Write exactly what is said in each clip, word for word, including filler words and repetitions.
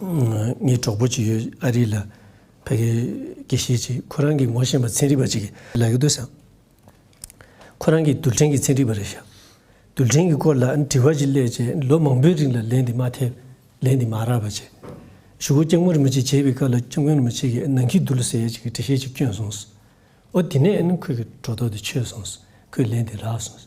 ངའི་གྲོགས་པོ་ཅིག་ཡོད། ཨ་རི་ལ་ཕ་གི་དགེ་བཤེས་ཅིག་ཁོ་རང་གིས་ངོ་ཤེས་པ་ཚན་རིག་པ་ཅིག་གིས་ལབ་ཀྱི་འདུག་ཟེར། ཁོ་རང་གི་རྡུལ་ཕྲན་གྱི་ཚན་རིག་པ་རེད་ཤག་རྡུལ་ཕྲན་གྱི་སྐོར་ལ་དྲི་བ་ཅིག་སླེབས་རྗེས་ལོ་མང་པོའི་རིང་ལ་ལན་དེ་མ་ཐེབས། ལན་དེ་མ་རག་པ་བྱས། གཞུག་གུ་སྐྱབས་མགོན་རིན་པོ་ཆེ་མཇལ་བའི་སྐབས་ལ་སྐྱབས་མགོན་རིན་པོ་ཆེ་གིས་ནང་ཁྱིའི་རྡུལ་ཟེར་ཡས་ཅིག་གི་འགྲེལ་བཤད་ཅིག་བསྐྱོན་སོང་། ཨོ་དེ་ནས་ཨ་ནི་ཁོའི་གི་སྒྲོ་འདོགས་དེ་ཆོད་སོང་། ཁོས་ལན་དེ་རག་སོང་།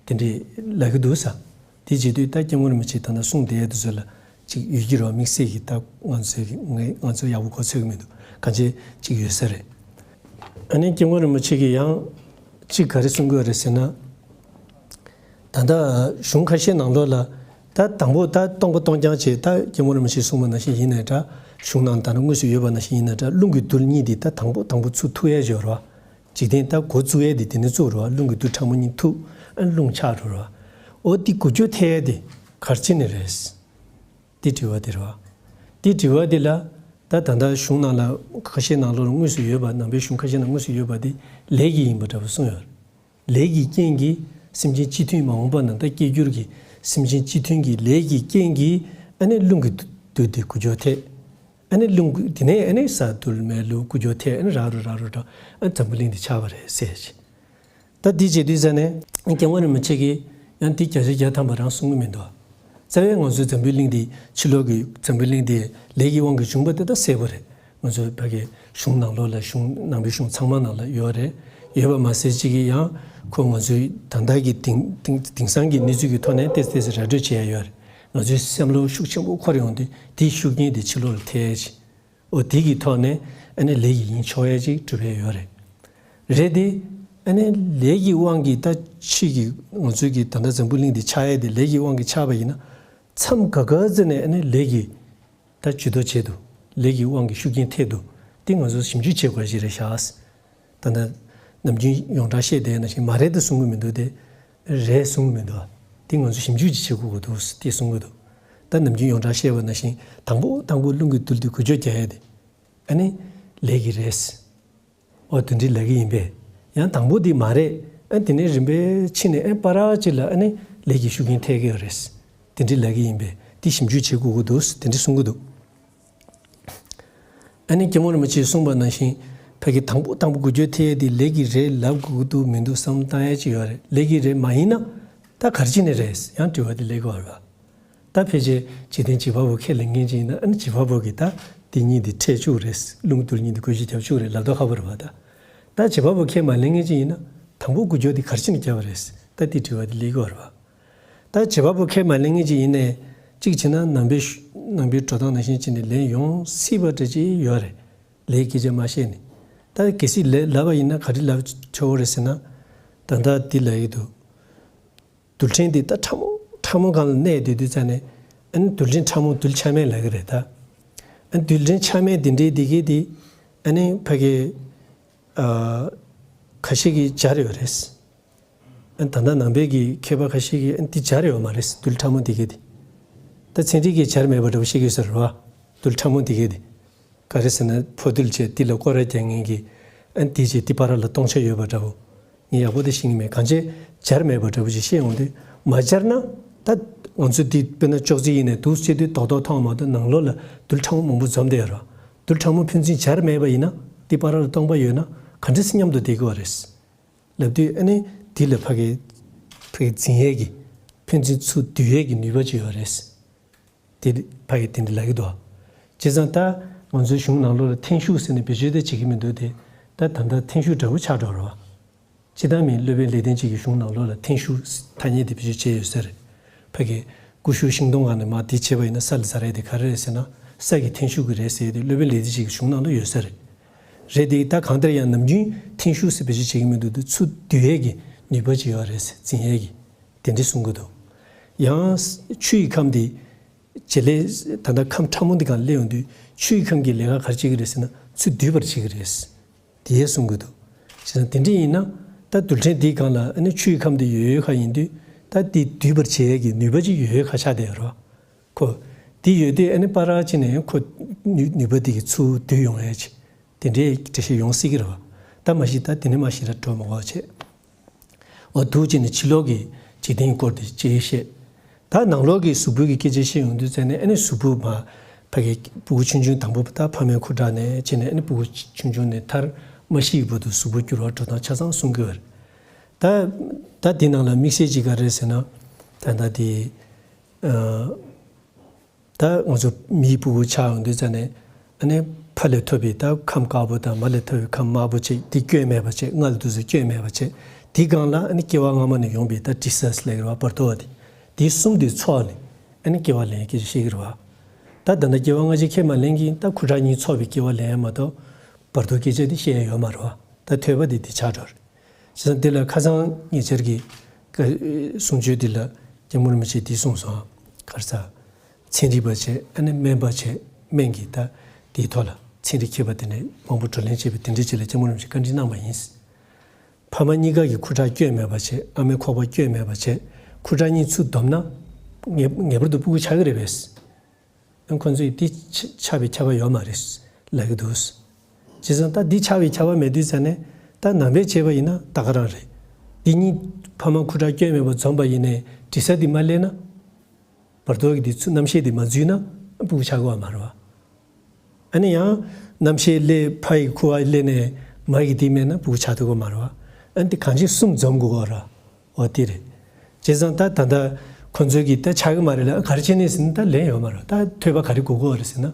དེ་འདྲས་ལབ་ཀྱི་འདུག་ཟེར། དེ་བྱེད་དུས་ད་སྐྱབས་མགོན་རིན་པོ་ཆེ་ད་ལྟ་གསུང་བསྡད་དེ་ཚོ་ལ་ཅིག་ཡོད་ཀྱི་རེད་བ། དམིགས་བསལ་གྱི་ད་ང་ཚོའི་གི་ང་ང་ཚོ་ཡག་པོ་གོ་ཚོད་ཀྱི་མི་འདུག་གང་བྱས་ཅིག་ཡོད་ས་རེད། ཨ་ནི་སྐྱབས་མགོན་རིན་པོ་ཆེ་གིས་ཡང་ཅིག་ག་རེ་གསུང་གི་ཡོད་རེད་ཟེར་ན། ད་ལྟ་གཞུང་ཁ་ཤས་ནང་ལོགས་ལ་ད་དང་པོ་ད་སྟོང་པ་སྟོང་རྐྱང་བྱས། ད་སྐྱབས་མགོན་རིན་པོ་ཆེས་གསུངས་པ་ནང་བཞིན་ཡིན་ནའི་འདྲ། གཞུང་ནང་ད་ནི་དངོས་སུ་ཡོད་པ་ནང་བཞིན་ཡིན་ནའི་འདྲ། རླུང་གི་རྡུལ་གཉིས་དེ་ད་དང་པོ་དང་པོ་ཚུར་ཐུག་ཡས་ཡོད་རེད་བ། འཇིག་རྟེན་ད་འགོ་བཙུགས་ཡས་དེ་དེ་ནས་བཙུགས་རེད་བ། རླུང་གི་རྡུལ་ཕྲ་མོ་གཉིས་ཐུག་ཨ་ནི་རླུང་ཆགས་འགྲོ་རེད་བ། འོ་དེ་འགུལ་སྐྱོད་ཐེབས་ཡས་དེ་ག་རེ་བྱས་ནས་རེད། དེ་དྲི་བ་དེ་རེད་བ། དེ་དྲི་བ་དེ་ལ་ད་ད་ལྟ་གཞུང་ནང་ལ་ཁ་ཤས་ནང་ལོགས་ལ་དངོས་སུ་ཡོད་པ། ནང་པའི་གཞུང་ཁ་ཤས་ནང་དངོས་སུ་ཡོད་པ་དེ་ལས་ཀྱིས་ཡིན་པ་འདྲ་པོ་གསུངས་ཡོད་རེད། ལས་ཀྱི་རྐྱེན་གྱིས་སེམས་ཅན་སྤྱི་མཐུན་མ་འོངས་པ་ནང་ད་སྐྱེ་འགྱུར་གྱི་སེམས་ཅན་སྤྱི་མཐུན་གྱི་ལས་ཀྱི་རྐྱེན་གྱིས་ཨ་ནི་རླུང་གི་རྡུལ་དེ་འགུལ་སྐྱོད་ཐེབས། ཨ་ནི་རླུང་གི་དེ་ནས་ཨ་ནི་ས་རྡུལ་མེ་རླུང་འགུལ་སྐྱོད་ཐེབས། ཨ་ནི་རག་རུ་རག་རུ་རག་ཨ་ནི་འཛམ་བུ་གླིང་འདི་ཆགས་པ་རེད་ཟེར་ཞིང་། ད་འདི་བྱེད་དུས་ཙ་ནས་སྐྱབས་མགོན་རིན་པོ་ཆེ་གིས་ཡང་འདི་བརྒྱ་ཆ་བརྒྱ་ཐམ་པ་རང་གསུང་གི་མི་འདུག་རྩ་བའི་ང་ཚོའི་འཛམ་བུའི་གླིང་འདི་ཕྱི་ལོགས་ཀྱི་འཛམ་བུའི་གླིང་འདི་ལས་ཀྱི་དབང་གིས་བྱུང་བ་དེ་ད་གསལ་པོ་རེད། ང་ཚོའི་ཕ་གི་གཞུང་ནང་ལོགས་ལ་གཞུང་ནང་པའི་གཞུང་ཚང་མ་ནང་ལ་ཡོད་རེད། ཡོད་པ་མ་ཟད་ཅིག་གིས་ཡང་ཁོ་ང་ཚོའི་ད་ལྟ་གི་དེང་དེང་དེང་སང་གི་གནས་ཚུལ་གྱི་ཐོག་ནས་ཏོག་ཙམ་ཏོག་ཙམ་ར་སྤྲོད་བྱེད་ཡ་ཡོད་རེད། ང་ཚོའི་བསམ་བློ་ཤུགས་ཆེན་པོ་འཁོར་ཡོང་དུས་དེའི་ཤུགས་རྐྱེན་དེ་ཕྱི་ལོགས་ལ་ཐེབས་ཡ་ཅིག་འོ་དེ་གི་ཐོག་ནས་ཨ་ནི་ལས་ཀྱི་ཡིན་ཆོག་ཡ་ཅིག་གྲུབ་ཡ་ཡོད་རེད། རེད་དེ། ཨ་ནི་ལས་ཀྱི་དབང་གིས་ད་ཕྱི་གི་ང་ཚོའི་གི་ད་ལྟ་འཛམ་བུ་གླིང་འདི་ཆགས་ཡ་དེ་ལས་ཀྱི་དབང་གིས་ཆགས་པ་ཡིན་ན། མཚམས་ག་ག་ཙམ་ནས་ཨ་ནི་ལས་ཀྱི་ད་ཇུས་གཏོགས་བྱེད་དུ། ལས་ཀྱི་དབང་གིས་ཤུགས་རྐྱེན་ཐེབས་འདུག་དེ་ང་ཚོ་ཞིབ་འཇུག་བྱེད་དགོས་ཞིག་རེད་ཤག་ད་ལྟ་ནམ་རྒྱུན་ཡོངས་གྲགས་བཤད་བསྡད་ནང་བཞིན་མ་རེད་ད་གསུང་གི་མི་འདུག་དེ་རེད་གསུང་གི་མི་འདུག་དེ་ང་ཚོ་ཞིབ་འཇུག་ཅིག་བྱེད་དགོས་ཀྱི་འདུག་དེ་གསུང་གི་འདུག་ད་ནམ་རྒྱུན་ཡོངས་གྲགས་བཤད་པ་ནང་བཞིན་དང་པོ་དང་པོ་རླུང་གི་རྡུལ་དེ་འགུལ་སྐྱོད་རྒྱག་ཡ་དེ་ཨ་ནི་ལས་ཀྱི་རེད། འོ་དེ་འདྲའི་ལབ་ཀྱི་ཡིན་པས། ཡང་དང་པོ་དེ་མ་རེད། ཨ་དེ་ནས་རིམ་པས་ཕྱིན་ནས་ཨ་བར་ཅིག་ལ་ཨ་ནི་ལས་ཀྱི་ཤུགས་རྐྱེན་ཐེབས་ཀྱི་ཡོད་རེད། དེ་འདྲའི་ལབ་ཀྱི་ཡིན་པས་དེ་ཞིབ་འཇུག་བྱེད་དགོས་ཀྱི་འདུག་དེ་འདྲ་གསུང་གི་འདུག་ཨ་ནི་སྐྱབས་མགོན་རིན་པོ་ཆེས་གསུངས་པ་ནང་བཞིན་ཕ་གི་དང་པོ་དང་པོ་འགུལ་སྐྱོད་ཐེབས་ཡས་དེ་ལས་ཀྱི་རེད་ལབ་དགོས་ཀྱི་འདུག་མི་འདུག་བསམ་བློ་བཏང་ཡས་ཅིག་ཡོད་རེད། ལས་ཀྱི་རེད་མ་ཡིན་ན་ད་ག་རེ་བྱས་ནས་རེད། ཡང་དྲི་བ་དེ་སླེབས་ཀྱི་ཡོད་རེད་པ། ད་ཕལ་ཆེར་འཇིག་རྟེན་བྱེད་པ་པོ་ཁས་ལེན་མཁན་ཅིག་ཡིན་ན་ཨ་ནི་བྱེད་པ་པོ་གིས་ད་དེ་གཉིས་དེ་འཕྲད་བཅུག་རེད། རླུང་རྡུལ་གཉིས་དེ་འགུལ་སྐྱོད་རྒྱབ་བཅུག་རེད་ལབ་མདོག་ཁ་པོ་རེད་པ། ད་ད་བྱེད་པ་པོ་ཁས་མ་ལེན་མཁན་ཅིག་ཡིན་ན་དང་པོ་འགུལ་སྐྱོད་དེ་ག་རེ་བྱས་ནས་བརྒྱབ་པ་རེད། ད་དེ་དྲི་བ་དེ་སླེབས་ཀྱི་ཡོད་རེད་པ། ད་བྱེད་པ་པོ་ཁས་མ་ལེན་མཁན་ཅིག་ཡིན་ནའི་གཅིག་བྱས་ན་ནང་པའི་ནང་པའི་འགྲོ་སྟངས་ནང་བཞིན་བྱས་ནས་ལན་ཡོང་སྲིད་པ་འདྲ་ཅིག་ཡོད་རེད། ལས་སྐད་ཆ་མ་བཤད་ནས། ད་གལ་སྲིད་ལས་ལབ་པ་ཡིན་ན་ག་རེ་ལབ་ཆོག་གི་རེད་ཟེར་ན། ད་ལྟ་འདི་ལབ་ཀྱི་འདུག་རྡུལ་ཕྲན་འདི་ད་ཕྲ་མོ་ཕྲ་མོ་སྒང་ལ་གནས་བསྡད་དུས་ཙ་ནས་ཨ་ནི་རྡུལ་ཕྲན་ཕྲ་མོ་རྡུལ་ཆ་མེད་ལབ་ཀྱི་རེད་ད། ཨ་ནི་རྡུལ་ཕྲན་ཆ་མེད་འདི་འདྲའི་འདི་གའི་འདི་ཨ་ནི་ཕ་གི་ཨ་ཁ་ཤས་ཀྱིས་སྦྱར་ཡོད་རེད། ཨ་ནི་ད་ལྟ་ནང་པའི་གི་མཁས་པ་ཁ་ཤས་ཀྱིས་ཨ་ནི་འདི་སྦྱར་ཡོད་མ་རེད། རྡུལ་ཕྲ་མོ་འདི་གའི་འདི། ད་ཚན་རིག་གིས་སྦྱར་མེད་པ་འདྲ་པོ་བཤད་ཀྱི་ཡོད་ས་རེད་བ། རྡུལ་ཕྲ་མོ་འདི་གའི་འདི། ག་རེ་ཟེར་ན་ཕོ་རྡུལ་བྱས་འདི་ལ་སྐོར་ར་རྒྱག་མཁན་གྱི་ཨ་ནི་འདི་བྱས་འདི་བར་ལ་སྟོང་ཆ་ཡོད་པ་འདྲ་པོ། ངས་ཡག་པོ་དེ་ཤེས་ཀྱི་མེད། གང་བྱས་སྦྱར་མེད་པ་འདྲ་པོ་ཅིག་བཤད་ཡོང་དུས་མ་སྦྱར་ན་ད་ང་ཚོ་འདི་དཔེར་ན་ཅོག་ཙེ་ཡིན་ནས་འདུག་བྱས་དུས་རྡོག་རྡོག་མཐོང་མ་གཏོགས་ནང་ལོགས་ལ་རྡུལ་ཕྲ་མོ་མང་པོ་འཛོམས་བསྡད་ཡོད་རེད། རྡུལ་ཕྲ་མོ་ཕན་ཚུན་སྦྱར་མེད་པ་ཡིན་ན་འདི་བར་ལ་སྟོང་པ་ཡོད་ན་ག་འདྲ་སེ་མཉམ་དུ་བསྡད་ཀྱི་ཡོད་རེད། ལབ་དུས་ཨ་ནི་འདི་ལ་ཕ་གི་ཕ་གི་འཛིན་ཡས་ཀྱི་ཕན་ཚུན་ཚུར་བསྡུ་ཡས་ཀྱི་ནུས་པ་ཅིག་ཡོད་རེད། དེ་ཕ་གི་དེ་འདྲ་ལབ་ཀྱི་འདུག་བྱས་ཙང་ད་ང་ཚོའི་གཞུང་ནང་ལོགས་ལ་ཐེན་ཤུགས་ཟེར་ནས་བེད་སྤྱོད་དེ་བྱེད་ཀྱི་མི་འདུག་དེ་ད་ད་ལྟ་ཐེན་ཤུགས་འདྲ་པོ་ཆགས་འགྲོ་རེད་བ། སྤྱིར་བཏང་མིའི་སློབ་དཔོན་ལེགས་ལྡན་འབྱེད་ཀྱི་གཞུང་ནང་ལོགས་ལ་ཐེན་ཤུགས་ཐ་སྙད་དེ་བེད་སྤྱོད་བྱས་ཡོད་ས་རེད། ཕ་གི་ཀུ་ཤུ་ཤིང་སྡོང་སྒང་ནས་མར་དེ་བྱས་པ་ཡིན་ན་ས་ལ་འཛག་ཡས་དེ་ག་རེ་རེད་ཟེར་ན་ས་ཀྱི་ཐེན་ཤུགས་ཀྱིས་རེད་ཟེར་ཡས་དེ་སློབ་དཔོན་ལེགས་ལྡན་འབྱེད་ཀྱི་གཞུང་ནང་ལ་ཡོད་ས་རེད། རེད་དེ་ད་གང་ལྟར་ཡང་ནམ་རྒྱུན་ཐེན་ཤུགས་ཟེར་བེད་སྤྱོད་བྱེད་ཀྱི་མི་འདུག་དེ་ཚུར་བསྡུ་ཡས་ཀྱི་ནུས་པ་ཅིག་ཡོད་རེད་ཟེར་འཛིན་ཡས་ཀྱི་དེ་འདྲ་གསུང་གི་འདུག་ཡང་ཆུ་ཡི་ཁམས་དེ་བྱེད་ལས་ད་ལྟ་ཁམས་ཕྲ་མོ་འདི་སྒང་སླེབས་ཡོང་དུས་ཆུ་ཡི་ཁམས་ཀྱིས་ལས་ཀ་ག་རེ་བྱེད་ཀྱི་རེད་ཟེར་ན་ཚུར་བསྡུ་བར་བྱེད་ཀྱི་རེད། དེ་གསུང་གི་འདུག་བྱས་ཙང་དེ་འདྲ་ཡིན་ན་ད་རྡུལ་ཕྲན་འདིའི་སྒང་ལ་ཨ་ནི་ཆུ་ཡི་ཁམས་དེ་ཡོད་ཡོད་ཁ་ཡིན་དུས་ད་འདི་བསྡུ་བར་བྱེད་ཡས་ཀྱི་ནུས་པ་ཅིག་ཡོད་ཡོད་ཁ་ཆགས་བསྡད་ཡོད་རེད་བ། ཁོ། འདི་ཡོད་དུས་ཨ་ནི་བར་ཅིག་ནས་ཁོ་ནུས་ནུས་པ་འདི་གིས་ཚུར་བསྡུ་ཡོང་ཡས་ཅིག་དེ་འདྲའི་འགྲེལ་བཤད་ཡོང་སྲིད་ཀྱི་རེད་བ། ད་མ་གཞི་ད་དེ་ནས་མ་གཞི་ར་འགྲོ་མ་དགོས་བྱས། འོ་འདུག་བྱས་ནས་ཕྱི་ལོགས་ཀྱི་འཇིག་རྟེན་སྐོར་དེ་ཅིག་བཤད། ད་ནང་ལོགས་ཀྱི་གཟུགས་པོའི་གི་སྐད་ཆ་བཤད་ཡོང་དུས་ཙ་ནས་ཨ་ནི་གཟུགས་པོ་མ་ ཕ་གི་སྤུ་གུ་ཆུང་ཆུང་དང་པོ་ད་ཕ་མའི་ཁུ་ཁྲག་ནས་བྱས་ནས་ཨ་ནི་སྤུ་གུ་ཆུང་ཆུང་ནས་མཐར་མ་ཤི་བར་དུ་གཟུགས་པོ་འགྱུར་བ་འགྲོ་སྟངས་ཆ་ཚང་གསུང་གི་ཡོད་རེད། ད་ད་འདི་ནང་ལ་དམིགས་བསལ་ཅིག་ག་རེ་རེད་ཟེར་ན། ད་ད་དེ་ཨ། ད་ང་ཚོ་མིའི་སྤུ་གུ་ཆགས་ཡོང་དུས་ཙ་ནས་ཨ་ནི་ཕ་ལས་ཐོབ་པའི་ད་ཁམས་དཀར་པོ་དང་མ་ལས་ཐོབ་པའི་ཁམས་དམར་པོ་བྱས། དེ་སྐྱོན་མེད་པ་བྱས། མངལ་དུས་སུ་སྐྱོན་མེད་པ་བྱས། དེའི་སྒང་ལ་ཨ་ནི་སྐྱེ་བ་སྔ་མ་ནས་ཡོང་པའི་ད་དྲི་ཟ་ཟེར་ལབ་ཀྱི་རེད་བ། བར་དོ་བ་དེ། དེ་གསུམ་དེ་ཚོགས་ནས་ཨ་ནི་སྐྱེ་བ་ལེན་སྐད་ཆ་བཤད་ཀྱི་རེད་བ། ད་ད་ལྟ་སྐྱེ་བ་སྔ་ཕྱི་ཁས་མ་ལེན་གྱིན་ད་ཁུ་ཁྲག་གཉིས་ཚོགས་པའི་སྐྱེ་བ་ལེན་ཡ་མ་གཏོགས་བར་དོ་སྐད་ཆ་དེ་བཤད་ཡ་ཡོད་མ་རེད་བ། ད་ཐོས་པ་དེ་དེ་ཆགས་འགྲོ་རེད། བྱས་ཙང་དེ་ལ་ཁ་སང་ཉེ་ཆར་གྱི་ཀ- གསུང་ཆོས་འདི་ལ་སྐྱབས་མགོན་རིན་པོ་ཆེས་འདི་གསུངས་སོང་། ག་རེ་ཟ། ཚན་རིག་པ་བྱས། ཨ་ནི་སྨན་པ་བྱས། སྨན་གྱི་ད་དེའི་ཐོག་ལ་ཚན་རིག་མཁས་པ་དེ་འདྲ་མང་པོ་བགྲོ་གླེང་བྱས་པའི་དེ་འདྲའི་ཅིག་ལ་སྐྱབས་མགོན་རིན་པོ་ཆེས་བཀའ་འདྲི་གནང་བ་ཡིན། ཕ་མ་གཉིས་ཀ་གི་ཁུ་ཁྲག་སྐྱོན་མེད་པ་བྱས། ཨ་མའི་ཁོག་པ་སྐྱོན་མེད་པ་བྱས། ཁུ་ཁྲག་གཉིས་ཚུར་བསྡོམས་ན་ངེས་ངེས་པར་དུ་སྤུ་གུ་ཆགས་ཀྱི་རེད་པས། ཁོང་ཚོས་འདི་ཆ- ཆགས་པའི་ཁྱབ་པ་ཡོད་མ་རེད་ལབ་ཀྱི་འདུག། བྱས་ཙང་ད་འདི་ཆགས་པའི་ཁྱབ་པ་མེད་དུས་ཙ་ནས་ད་ནང་པས་བྱས་པ་ཡིན་ན་ད་ག་རང་རེད། འདི་གཉིས་ཕ་མ་ཁུ་ཁྲག་སྐྱོན་མེད་པ་འཛོམས་པ་ཡིན་ནའི་དྲི་ཟ་འདི་མ་སླེབས་ན། བར་དོ་གི་འདི་ཚུ་རྣམ་ཤེས་འདི་མ་འཛུལ་ན་སྤུ་གུ་ཆགས་ཀྱི་ཡོད་མ་རེད་བ། ཨ་ནི་ཡང་རྣམ་ཤེས་སླེབས། ཕ་ཡི་ཁུ་བ་སླེབས་ནས་མ་གི་འདི་མེད་ན་སྤུ་གུ་ཆགས་ཐུབ་ཀྱི་ཡོད་མ་རེད་བ། ཨ་ནི་འདི་གང་ཅི་གསུམ་འཛོམས་དགོས་ཀྱི་ཡོད་རེད། འོ་དེ་རེད། བྱས་ཙང་ད་ད་ལྟ་ཁོང་ཚོས་ཀྱིས་ད་ཆགས་ཀྱི་མ་རེད་ལབ། ག་རེ་བྱས་ནས་ཟེར་ན་ད་ལན་ཡོད་མ་རེད། ད་ཐོས་པ་ག་རེ་དགོས་ཀྱི་ཡོད་རེད་ཟེར་ན་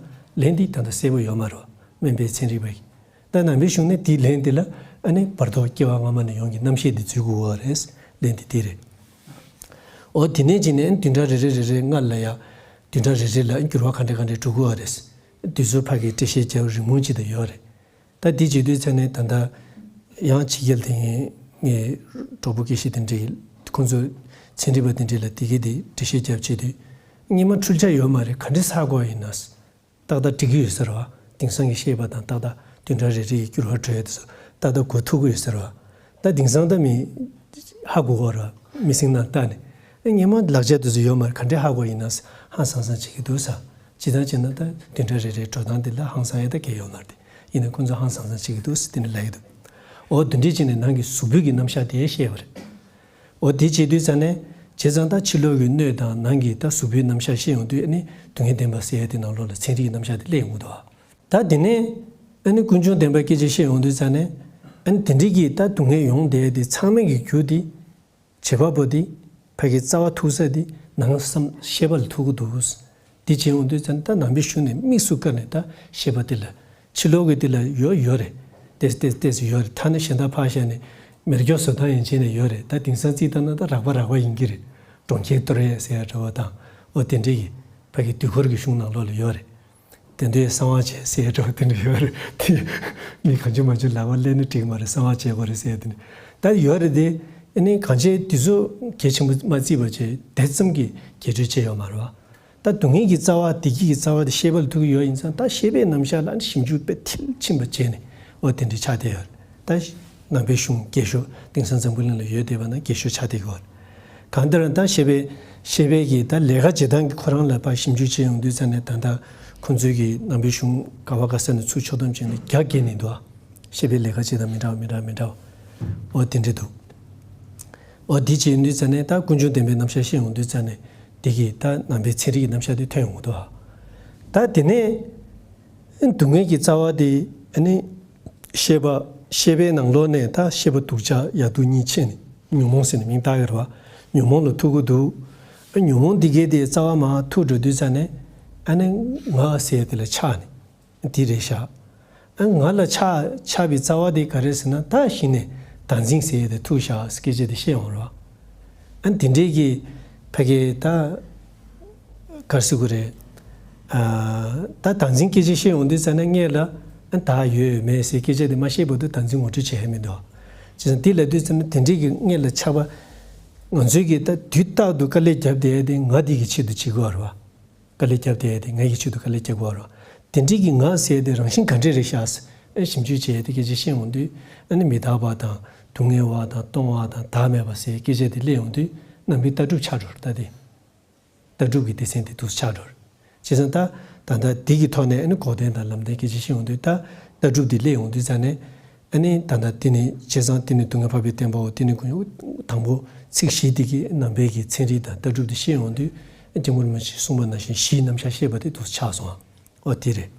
ལན་འདི་ད་ལྟ་གསལ་པོ་ཡོད་མ་རེད། སྨན་པའི་ཚན་རིག་པ་གིས། ད་ནང་པའི་གཞུང་ནས་དེའི་ལན་འདི་ལ་ཨ་ནི་བར་དོ་སྐྱེ་བ་སྔ་མ་ནས་ཡོང་གི་རྣམ་ཤེས་འདི་འཛུལ་དགོས་ཀྱི་ཡོད་རེད། ལན་འདི་དེ་རེད། འོ་དེ་ནས་བྱས་ནས་ཨ་ནི་བདུན་ཕྲག་རེ་རེ་རེ་རེ་སྔ་ལ་ཡ། བདུན་ཕྲག་རེ་རེ་ལ་འགྱུར་བ་ག་འདྲ་ག་འདྲ་འགྲོ་གི་ཡོད་རེད། དུས་ཚོད་ཕ་གིར་འགྲེལ་བཤད་རྒྱབ་རིང་མོ་ཅིག་ད་ཡོད་རེད། ད་འདི་བྱེད་དུས་ཚེ་ནས་ད་ལྟ་ཡང་ཕྱི་རྒྱལ་དེ་ངའི་གྲོགས་པོ་སྐད་ཤེས་དེ་འདྲས་ཁོང་ཚོ་ཚན་རིག་པ་དེ་འདྲས་ལ་དེ་གའི་དེ་འགྲེལ་བཤད་རྒྱབ་བྱེད་དུས་སྔོན་མ་འཕྲུལ་ཆ་ཡོད་མ་རེད། ག་འདྲས་ཧ་གོ་ཡིན་ན། ཏག་ཏག་འགྲིག་གི་ཡོད་ས་རེད་བ། དེང་སང་གི་ཤེས་པ་དང་ཏག་ཏག་བདུན་ཕྲག་རེ་རེ་ཡི་འགྱུར་བ་འགྲོ་ཡ་དེ་ཚོ་ཏག་ཏག་གོ་ཐུབ་ཀྱི་ཡོད་ས་རེད་བ། ད་དེང་སང་ད་མི་ཧ་གོ་གི་རེད་བ། མི་སེམས་ནང་ལྟ་ནས། ཨེ་སྔོན་མ་ལག་ཆ་དེ་ཚོ་ཡོད་མ་རེད། ག་འདྲས་ཧ་གོ་ཡིན་ན་ཧང་སང་སང་བྱེད་ཀྱི་འདུག་ས། ཇི་ལྟར་བྱས་ན་ད་བདུན་ཕྲག་རེ་རེའི་འགྲོ་སྟངས་དེ་ལ་ཧང་སང་ཡ་ད་གལ་ཡོད་མ་རེད། ཡིན་ན་ཁོང་ཚོ་ཧང་སང་སང་བྱེད་ཀྱི་འདུག་ཟེར་དེ་ནས་ལབ་ཀྱི་འདུག། འོ་དེ་འདྲས་བྱས་ནས་ནང་གི་གཟུགས་པོའི་གི་རྣམ་གཞག་དེ་བཤད་པ་རེད། འོ་དེ་བྱེད་དུས་ཙ་ནས་བྱས་ཙང་ད་ཕྱི་ལོགས་ཀྱི་སྣོད་དང་ནང་གི་ད་གཟུགས་པོའི་རྣམ་གཞག་བཤད་ཡོང་དུས་ཨ་ནི་སྡུག་བསྔལ་བདེན་པ་ཟེར་ཡ་དེ་ནང་ལོགས་ལ་ཚན་རིག་གི་རྣམ་གཞག་དེ་སླེབས་ཡོང་གི་འདུག། ད་དེ་ནས་ཨ་ནི་ཀུན་འབྱུང་བདེན་པའི་སྐད་ཆ་བཤད་ཡོང་དུས་ཙ་ནས་ཨ་ནི་དེ་འདྲས་ཀྱི་ད་སྡུག་བསྔལ་ཡོང་བསྡད་དེ་ཚང་མའི་གི་རྒྱུ་དེ། བྱེད་པ་པོ་དེ་ཕ་གི་རྩ་བ་ཐུག་ས་དེ་ནང་བསམ་ཤེས་པ་ལ་ཐུག་གི་འདུག། དེ་བྱེད་ཡོང་དུས་ཙང་ད་ནང་པའི་གཞུང་ནས་དམིགས་སུ་བཀར་ནས་ད་ཤེས་པ་དེ་ལ་ཕྱི་ལོགས་ཀྱི་དེ་ལ་ཡོད་ཡོད་རེད། ཏེས་ཏེས་ཏེས་ཡོད་རེད། ཐ་ན་གཞན་དག་ཕར་བཞག་ནས་མེ་སྒྱོགས་བཟོ་སྟངས་ཡན་ཆད་ནས་ཡོད་རེད། ད་དེང་སང་རྩིས་བཏང་ན་ད་རགས་པ་རགས་པ་ཡིན་གྱི་རེད། གྲོང་ཁྱེར་གཏོར་ཡས་ཟེར་ཡ་འདྲ་བ་དང་འོ་དེ་འདྲས་ཀྱི་ཕ་གི་དུས་འཁོར་གྱི་གཞུང་ནང་ལོགས་ལ་ཡོད་རེད། དེ་འདྲའི་གསང་བ་བྱས་ཟེར་འདྲ་བ་དེ་འདྲ་ཡོད་རེད་དེ། མི་གང་བྱུང་མང་བྱུང་ལག་པ་ལེན་ན་འགྲིག་མ་རེད། གསང་བ་བྱས་དགོས་རེད་ཟེར་དེ་འདྲ་ད་ཡོད་རེད་དེ། ཨ་ནི་གང་བྱས་དེ་ཚོ་གལ་ཆེན་པོ་མ་བརྩིས་པ་བྱས་དེ་ཙམ་གྱི་རྒྱས་སྤྲོས་བྱས་ཡོད་མ་རེད་བ། ད་སྡུག་བསྔལ་གྱི་རྩ་བ་བདེ་སྐྱིད་ཀྱི་རྩ་བ་དེ་ཤེས་པ་ལ་ཐུག་གི་ཡོད་ཡིན་ཙང་ད་ཤེས་པའི་རྣམ་གཞག་ལ་ཨ་ནི་ཞིབ་འཇུག་དཔེ་མཐིལ་ཕྱིན་པ་བྱས་ནས་འོ་དེ་འདྲ་ཆགས་བསྡད་ཡོད་རེད། ད་ནང་པའི་གཞུང་རྒྱས་ཤོས་དེང་སང་འཛམ་བུ་གླིང་ལ་ཡོད་བསྡད་པ་ན་རྒྱས་ཤོས་ཆགས་བསྡད་ཀྱི་ཡོད་རེད། གང་ལྟར་ད་ཤེས་པའི་ཤེས་པའི་གི་ད་ལས་ཀ་བྱེད་སྟངས་ཀྱི་ཁོ་རང་ལ་ཕར་ཞིབ་འཇུག་བྱེད་ཡོང་དུས་ཙང་ནས་ད་ལྟ་ཁོང་ཚོའི་གི་ནང་པའི་གཞུང་ག་བ་ག་ས་ནས་ཚུར་ཕྱོགས་བསྡོམས་བྱས་ནས་རྒྱ་བསྐྱེད་ནས་འདུག་ཨ། ཤེས་པའི་ལས་ཀ་བྱེད་སྟངས་མི་འདྲ་བ་མི་འདྲ་བ་མི་འདྲ་བ། འོ་དེ་འདྲ་འདུག། འོ་དེ་བྱེད་ཡོང་དུས་ཙང་ནས་ད་ཀུན་འབྱུང་བདེན་པའི་རྣམ་གཞག་བཤད་ཡོང་དུས་ཙང་ནས་དེ་གི་ད་ནང་པའི་ཚན་རིག་གི་རྣམ་གཞག་དེ་ཐོན་ཡོང་གི་འདུག་ཨ། ད་དེ་ནས་སྡུག་བསྔལ་གྱི་རྩ་བ་དེ་ཨ་ནི། ཤེས་པ། ཤེས་པའི་ནང་ལོགས་ནས་ད་ཤེས་པ་སྡུག་ཅག་ཡག་སྡུག་གཉིས་ཕྱེ་ནས་ཉོན་མོངས་ཟེར་ནས་མིང་བཏགས་ཡོད་རེད་བ། ཉོན་མོངས་ལ་ཐུག་གི་འདུག། ཉོན་མོངས་འདི་གའི་དེ་རྩ་བ་མར་ཐུག་འགྲོ་དུས་ཙང་ནས་ཨ་ནི་ང་ཟེར་དེ་ལ་ཆགས་ནས་འདི་རེད་ཤག། ཨ་ང་ལ་ཆགས་ཆགས་པའི་རྩ་བ་དེ་ག་རེ་ཟེར་ན་ད་གཞི་ནས་བདག་འཛིན་ཟེར་དེ་ཐུག་ཤག་སྐད་ཆ་དེ་བཤད་ཡོང་རེད་བ། ཨ་དེ་འདྲའི་གི་ཕ་གི་ད། ག་རེ་ཟེར་དགོས་རེད། ཨ་ད་བདག་འཛིན་སྐད་ཆ་བཤད་ཡོང་དུས་ཙ་ན་སྔོན་ལ་ཨ་བདག་ཡོད་མེད་ཟེར་སྐད་ཆ་དེ་མ་བཤད་བར་དུ་བདག་འཛིན་ངོ་སྤྲོད་བྱེད་ཡ་མི་འདུག། བྱས་ཙང་དེ་ལབ་དུས་ཙ་ན་དེ་འདྲའི་གི་སྔོན་ལ་ཆགས་པ། ང་ཚོའི་གི་ད་དུས་རྟག་ཏུ་དཀའ་ལས་བརྒྱབ་བསྡད་ཡ་དེ་ང་དེ་གི་ཆེད་དུ་བྱེད་དགོས་རེད་བ། དཀའ་ལས་བརྒྱབ་བསྡད་ཡ་དེ་ང་གི་ཆེད་དུ་དཀའ་ལས་བརྒྱབ་དགོས་རེད་བ། དེ་འདྲའི་གི་ང་ཟེར་ཡ་དེ་རང་བཞིན་ག་འདྲས་རེད་ཤག་ཟེར་ཨ་ཞིབ་འཇུག་བྱེད་ཡ་དེ་སྐད་ཆ་བཤད་ཡོང་དུས་ཨ་ནི་མི་རྟག་པ་དང་སྡུག་བསྔལ་བ་དང་སྟོང་བ་དང་བདག་མེད་པ་ཟེར་སྐད་ཆ་དེ་སླེབས་ཡོང་དུས་རྣམ་པའི་ལྟ་གྲུབ་ཆགས་འགྲོ་རེད་ད་དེ། ལྟ་གྲུབ་ཀྱི་སྡེ་ཚན་དེ་འདུག་ཆགས་འགྲོ་རེད། བྱས་ཙང་ད་ད་ལྟ་འདི་གི་ཐོག་ནས་ཨ་ནི་འགོག་བདེན་དང་ལམ་བདེན་སྐད་ཆ་བཤད་ཡོང་དུས་ད་ལྟ་གྲུབ་འདི་སླེབས་ཡོང་དུས་ཙང་ནས་ཨ་ནི་ད་ལྟ་དེ་ནི་བྱས་ཙང་དེ་ནི་སྡུག་བསྔལ་འཕགས་པའི་བརྟན་པའོ། དེ་ནི་ཀུན་དང་པོ་ཚིག་བཞི་དེ་གི་ནང་པའི་གི་ཚན་རིག་དང་ལྟ་གྲུབ་དེ་བཤད་ཡོང་དུས་སྐྱབས་མགོན་རིན་པོ་ཆེས་གསུངས་པ་ནང་བཞིན་གཞིའི་རྣམ་གཞག་བཤད་པ་དེ་འདུག་ཆགས་སོང་ཨ། ཨོ་དེ་རེད།